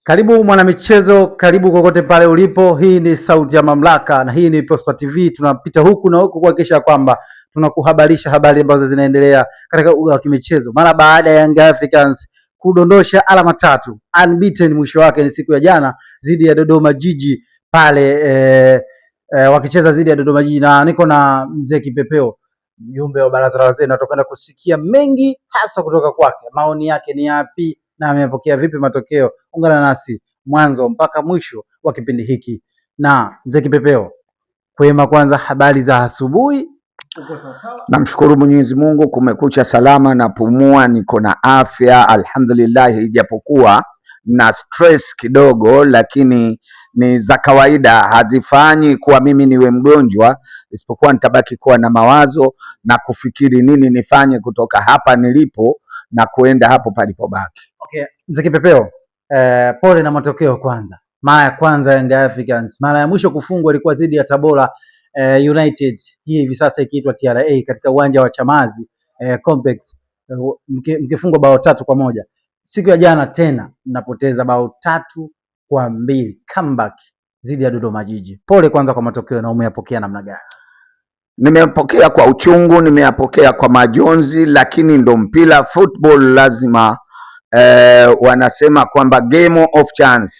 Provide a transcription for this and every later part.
Karibu mwanamichezo, karibu kokote pale ulipo. Hii ni Sauti ya Mamlaka na hii ni Prosper TV. Tunapita huku na huku kuhakikisha kwamba tunakuhabarisha habari ambazo zinaendelea katika uga wa kimichezo mara baada ya Young Africans kudondosha alama tatu unbeaten, mwisho wake ni siku ya jana dhidi ya Dodoma Jiji pale wakicheza dhidi ya Dodoma Jiji, na niko na mzee Kipepeo, mjumbe wa baraza la wazee, na tutakwenda kusikia mengi hasa kutoka kwake. Maoni yake ni yapi na amepokea vipi matokeo? Ungana nasi mwanzo mpaka mwisho wa kipindi hiki. Na mzee Kipepeo, kwema kwanza, habari za asubuhi? Uko sawa? Namshukuru Mwenyezi Mungu, kumekucha salama, napumua, niko na afya alhamdulillah, ijapokuwa na stress kidogo, lakini ni za kawaida, hazifanyi kuwa mimi niwe mgonjwa, isipokuwa nitabaki kuwa na mawazo na kufikiri nini nifanye kutoka hapa nilipo na kuenda hapo palipobaki. Okay, mzee Kipepeo, pole na matokeo kwanza. Mara ya kwanza Young Africans, mara ya mwisho kufungwa ilikuwa dhidi ya Tabora United, hii hivi sasa ikiitwa TRA katika uwanja wa Chamazi Complex, mkifungwa bao 3-1. Siku ya jana tena mnapoteza bao 3-2, comeback dhidi ya Dodoma Jiji. Pole kwanza kwa matokeo, na umeyapokea namna gani? Nimeyapokea kwa uchungu, nimeyapokea kwa majonzi, lakini ndo mpira, football lazima wanasema kwamba game of chance,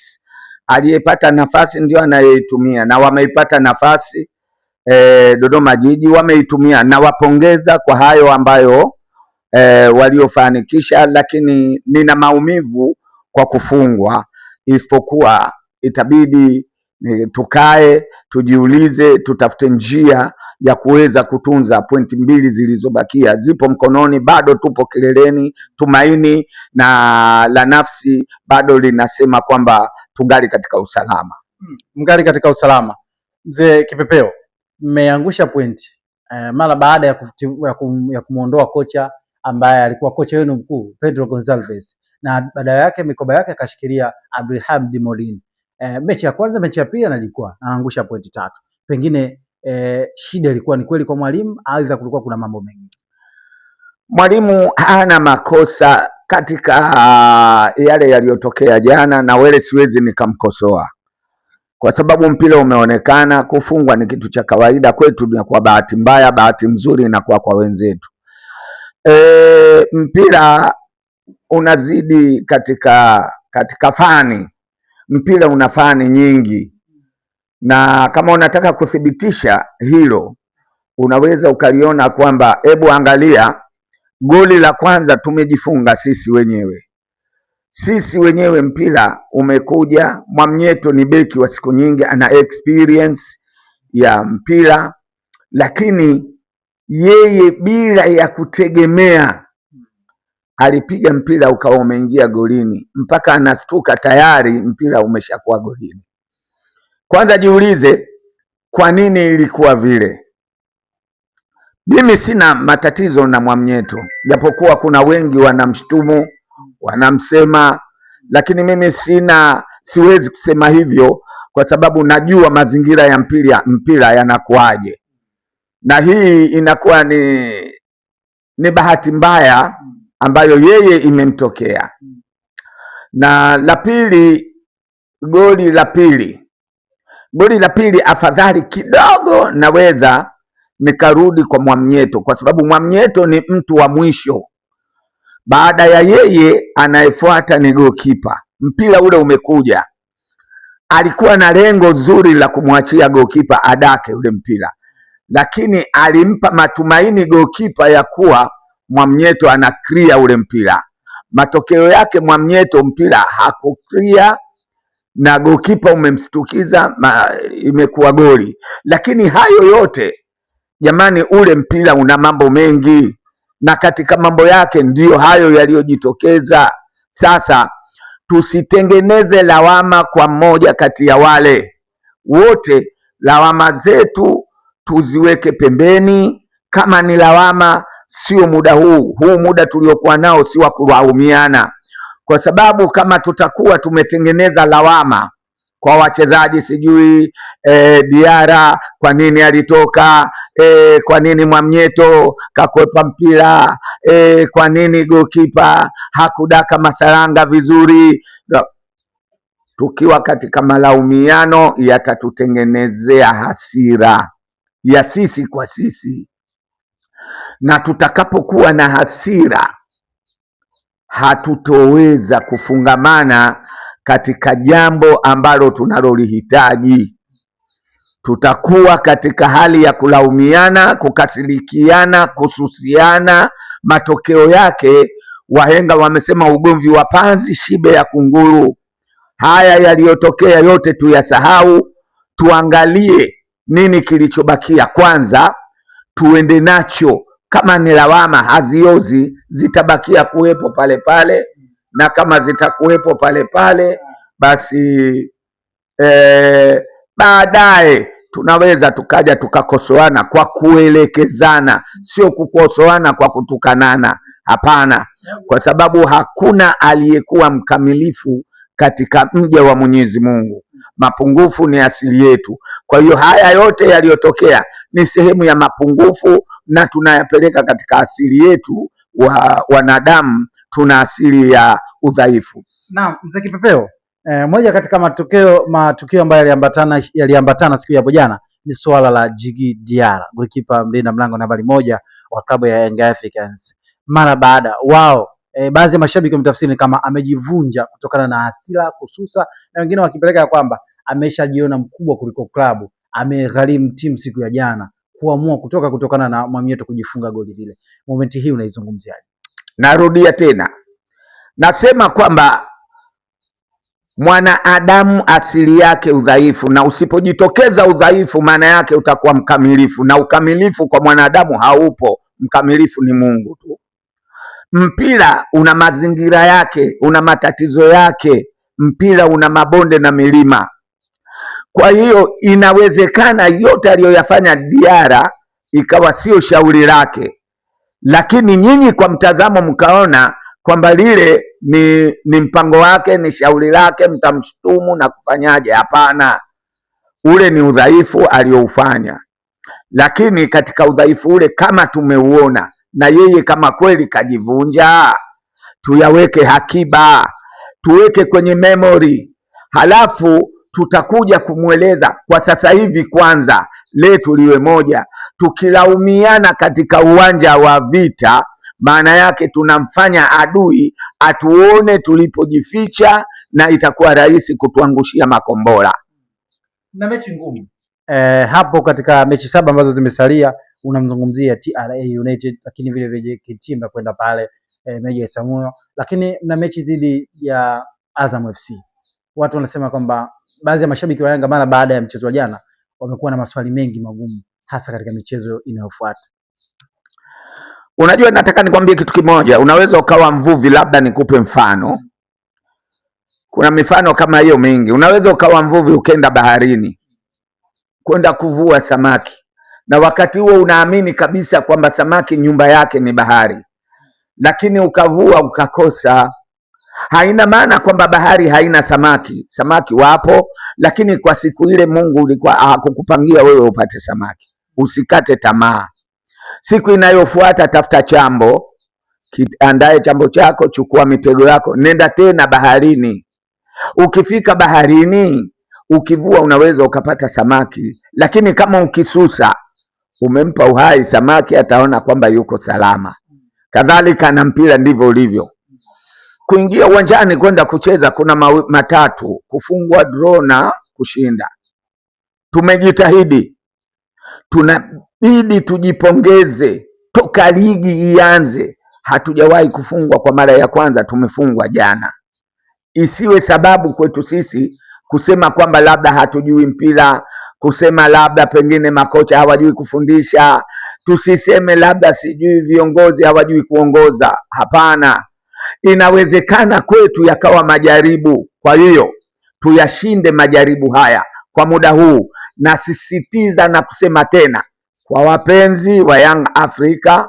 aliyepata nafasi ndio anayeitumia, na wameipata nafasi Dodoma Jiji wameitumia, na wapongeza kwa hayo ambayo waliofanikisha, lakini nina maumivu kwa kufungwa, isipokuwa itabidi tukae tujiulize, tutafute njia ya kuweza kutunza pointi mbili zilizobakia, zipo mkononi, bado tupo kileleni. Tumaini na la nafsi bado linasema kwamba tungali katika usalama. Mngali katika usalama. Mzee Kipepeo, mmeangusha pointi mara baada ya kumwondoa kocha ambaye alikuwa kocha wenu mkuu Pedro Gonçalves, na badala yake mikoba yake akashikilia Abraham Molin. Mechi ya kwanza, mechi ya pili anajikwaa, anaangusha pointi tatu. Pengine shida ilikuwa ni kweli kwa mwalimu, aidha kulikuwa kuna mambo mengi. Mwalimu hana makosa katika yale yaliyotokea jana, na wele siwezi nikamkosoa kwa sababu mpira umeonekana. Kufungwa ni kitu cha kawaida kwetu, na kwa bahati mbaya, bahati mzuri inakuwa kwa wenzetu. Mpira unazidi katika fani, mpira una fani nyingi, na kama unataka kuthibitisha hilo unaweza ukaliona kwamba, hebu angalia goli la kwanza tumejifunga sisi wenyewe, sisi wenyewe. Mpira umekuja, Mwamnyeto ni beki wa siku nyingi, ana experience ya mpira, lakini yeye bila ya kutegemea alipiga mpira ukawa umeingia golini, mpaka anastuka tayari mpira umeshakuwa golini. Kwanza jiulize kwa nini ilikuwa vile. Mimi sina matatizo na Mwamnyeto, japokuwa kuna wengi wanamshtumu wanamsema, lakini mimi sina, siwezi kusema hivyo kwa sababu najua mazingira ya mpira yanakuwaje, na hii inakuwa ni bahati mbaya ambayo yeye imemtokea. Na la pili, goli la pili, goli la pili afadhali kidogo naweza nikarudi kwa Mwamnyeto kwa sababu Mwamnyeto ni mtu wa mwisho. Baada ya yeye anayefuata ni goalkeeper. Mpira ule umekuja, alikuwa na lengo zuri la kumwachia goalkeeper adake ule mpira, lakini alimpa matumaini goalkeeper ya kuwa Mwamnyeto ana clear ule mpira. Matokeo yake Mwamnyeto mpira hakuclear na goalkeeper umemstukiza, imekuwa goli. Lakini hayo yote jamani, ule mpira una mambo mengi, na katika mambo yake ndiyo hayo yaliyojitokeza. Sasa tusitengeneze lawama kwa mmoja kati ya wale wote, lawama zetu tuziweke pembeni. Kama ni lawama, sio muda huu. Huu muda tuliokuwa nao si wa kulaumiana, kwa sababu kama tutakuwa tumetengeneza lawama kwa wachezaji sijui Diara kwa nini alitoka, kwa nini Mwamnyeto kakwepa mpira, kwa nini goalkeeper hakudaka Masaranga vizuri. Tukiwa katika malaumiano yatatutengenezea hasira ya sisi kwa sisi, na tutakapokuwa na hasira hatutoweza kufungamana katika jambo ambalo tunalolihitaji. Tutakuwa katika hali ya kulaumiana, kukasirikiana, kususiana. Matokeo yake wahenga wamesema ugomvi wa panzi shibe ya kunguru. Haya yaliyotokea yote tuyasahau, tuangalie nini kilichobakia kwanza, tuende nacho. Kama ni lawama haziozi, zitabakia kuwepo pale pale, na kama zitakuwepo pale pale basi baadaye tunaweza tukaja tukakosoana kwa kuelekezana, sio kukosoana kwa kutukanana. Hapana, kwa sababu hakuna aliyekuwa mkamilifu katika mja wa Mwenyezi Mungu. Mapungufu ni asili yetu. Kwa hiyo haya yote yaliyotokea ni sehemu ya mapungufu na tunayapeleka katika asili yetu. Wa wanadamu tuna asili ya udhaifu. Naam, mzee Kipepeo, moja katika matukio ambayo yaliambatana siku ya hapo jana ni suala la Djigui Diarra, golikipa mlinda mlango nambari 1 wa klabu ya Young Africans. Mara baada wao baadhi ya mashabiki wametafsiri kama amejivunja kutokana na hasira, kususa, na wengine wakipeleka kwamba ameshajiona mkubwa kuliko klabu, amegharimu timu siku ya jana kuamua kutoka kutokana na Mwamnyeto kujifunga goli lile. Momenti hii unaizungumziaje? Narudia tena, nasema kwamba mwanadamu asili yake udhaifu, na usipojitokeza udhaifu, maana yake utakuwa mkamilifu, na ukamilifu kwa mwanadamu haupo. Mkamilifu ni Mungu tu. Mpira una mazingira yake, una matatizo yake. Mpira una mabonde na milima. Kwa hiyo inawezekana yote aliyoyafanya Diarra ikawa sio shauri lake, lakini nyinyi kwa mtazamo mkaona kwamba lile ni mpango wake, ni shauri lake, mtamshutumu na kufanyaje? Hapana, ule ni udhaifu alioufanya, lakini katika udhaifu ule kama tumeuona na yeye kama kweli kajivunja, tuyaweke hakiba, tuweke kwenye memory, halafu tutakuja kumweleza. Kwa sasa hivi kwanza letu liwe moja. Tukilaumiana katika uwanja wa vita, maana yake tunamfanya adui atuone tulipojificha, na itakuwa rahisi kutuangushia makombora. Na mechi ngumu hapo katika mechi 7 ambazo zimesalia, unamzungumzia TRA United, lakini vile vile JKT mnakwenda pale Meja Isamuhyo, lakini mna mechi dhidi ya Azam FC. Watu wanasema kwamba baadhi ya mashabiki wa Yanga mara baada ya mchezo wa jana wamekuwa na maswali mengi magumu, hasa katika michezo inayofuata. Unajua, nataka nikwambie kitu kimoja. Unaweza ukawa mvuvi, labda nikupe mfano. Kuna mifano kama hiyo mingi. Unaweza ukawa mvuvi ukenda baharini kwenda kuvua samaki, na wakati huo unaamini kabisa kwamba samaki nyumba yake ni bahari, lakini ukavua ukakosa. Haina maana kwamba bahari haina samaki. Samaki wapo, lakini kwa siku ile Mungu ulikuwa hakukupangia wewe upate samaki. Usikate tamaa. Siku inayofuata tafuta chambo, andae chambo chako, chukua mitego yako, nenda tena baharini. Ukifika baharini, ukivua unaweza ukapata samaki, lakini kama ukisusa, umempa uhai samaki, ataona kwamba yuko salama. Kadhalika na mpira ndivyo ulivyo. Kuingia uwanjani kwenda kucheza kuna matatu: kufungwa, draw na kushinda. Tumejitahidi, tunabidi tujipongeze. Toka ligi ianze hatujawahi kufungwa. Kwa mara ya kwanza tumefungwa jana. Isiwe sababu kwetu sisi kusema kwamba labda hatujui mpira, kusema labda pengine makocha hawajui kufundisha, tusiseme labda sijui viongozi hawajui kuongoza. Hapana, inawezekana kwetu yakawa majaribu. Kwa hiyo tuyashinde majaribu haya kwa muda huu. Nasisitiza na kusema tena kwa wapenzi wa Young Africa,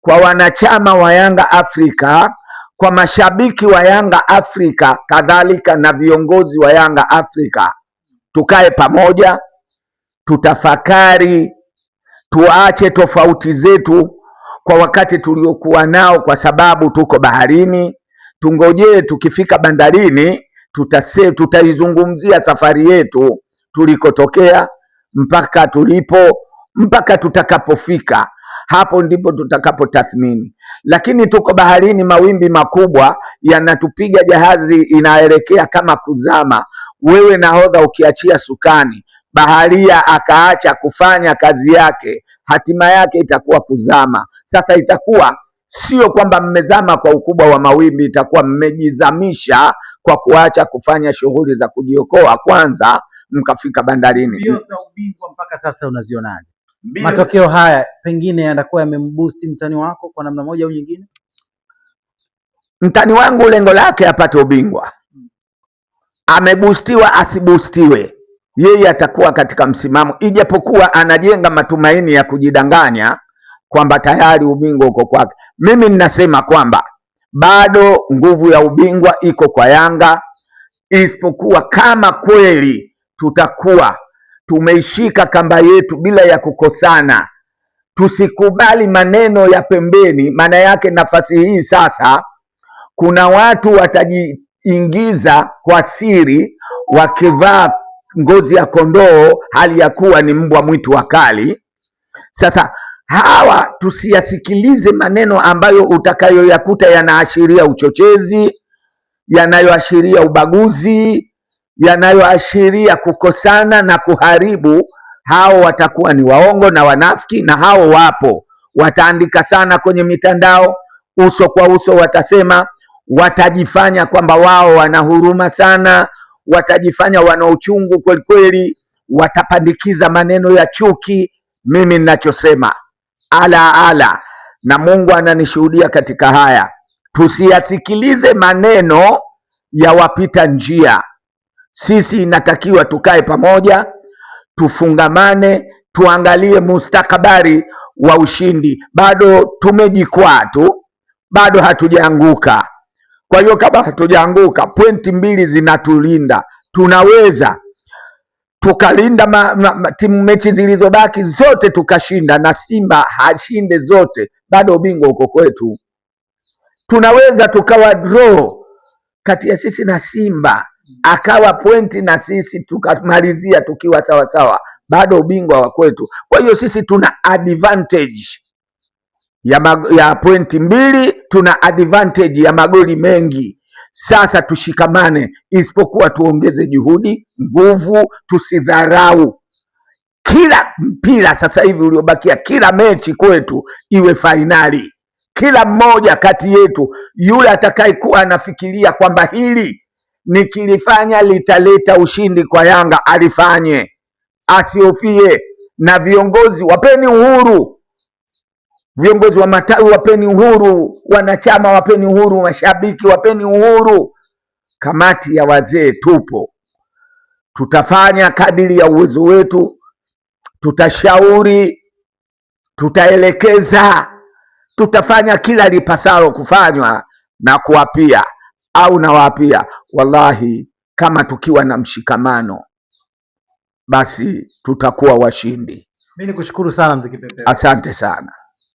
kwa wanachama wa Yanga Africa, kwa mashabiki wa Yanga Africa, kadhalika na viongozi wa Yanga Africa, tukae pamoja, tutafakari, tuache tofauti zetu kwa wakati tuliokuwa nao, kwa sababu tuko baharini. Tungojee tukifika bandarini, Tutaizungumzia safari yetu tulikotokea mpaka tulipo mpaka tutakapofika. Hapo ndipo tutakapotathmini. Lakini tuko baharini, mawimbi makubwa yanatupiga, jahazi inaelekea kama kuzama. Wewe nahodha ukiachia sukani, baharia akaacha kufanya kazi yake, hatima yake itakuwa kuzama. Sasa itakuwa sio kwamba mmezama kwa ukubwa wa mawimbi, itakuwa mmejizamisha kwa kuacha kufanya shughuli za kujiokoa kwanza, mkafika bandarini. Mbio za ubingwa mpaka sasa unazionaje? Matokeo haya pengine yatakuwa yamemboost mtani wako kwa namna moja au nyingine? Mtani wangu lengo lake apate ubingwa, amebustiwa asibustiwe, yeye atakuwa katika msimamo, ijapokuwa anajenga matumaini ya kujidanganya kwamba tayari ubingwa uko kwake. Mimi ninasema kwamba bado nguvu ya ubingwa iko kwa Yanga, isipokuwa kama kweli tutakuwa tumeishika kamba yetu bila ya kukosana, tusikubali maneno ya pembeni. Maana yake nafasi hii sasa, kuna watu watajiingiza kwa siri wakivaa ngozi ya kondoo, hali ya kuwa ni mbwa mwitu wakali. Sasa hawa tusiyasikilize maneno ambayo utakayoyakuta yanaashiria uchochezi, yanayoashiria ubaguzi, yanayoashiria kukosana na kuharibu. Hao watakuwa ni waongo na wanafiki, na hao wapo, wataandika sana kwenye mitandao, uso kwa uso watasema, watajifanya kwamba wao wana huruma sana, watajifanya wana uchungu kweli kweli, watapandikiza maneno ya chuki. Mimi ninachosema ala ala, na Mungu ananishuhudia katika haya, tusiyasikilize maneno ya wapita njia. Sisi inatakiwa tukae pamoja, tufungamane, tuangalie mustakabali wa ushindi. Bado tumejikwaa tu, bado hatujaanguka. Kwa hiyo kama hatujaanguka, pointi mbili zinatulinda, tunaweza tukalinda timu mechi zilizobaki zote tukashinda, na Simba hashinde zote, bado ubingwa uko kwetu. Tunaweza tukawa draw kati ya sisi na Simba akawa pointi na sisi tukamalizia tukiwa sawasawa, bado ubingwa wa kwetu. Kwa hiyo sisi tuna advantage ya pointi mbili, tuna advantage ya magoli mengi. Sasa tushikamane, isipokuwa tuongeze juhudi, nguvu, tusidharau. Kila mpira sasa hivi uliobakia, kila mechi kwetu iwe fainali. Kila mmoja kati yetu yule atakayekuwa anafikiria kwamba hili nikilifanya litaleta ushindi kwa Yanga alifanye, asihofie. Na viongozi wapeni uhuru, viongozi wa matawi wapeni uhuru, wanachama wapeni uhuru, mashabiki wapeni uhuru. Kamati ya wazee tupo, tutafanya kadiri ya uwezo wetu, tutashauri, tutaelekeza, tutafanya kila lipasalo kufanywa na kuwapia au nawaapia, wallahi, kama tukiwa na mshikamano basi tutakuwa washindi. Mimi nikushukuru sana Mzee Kipepeo. Asante sana.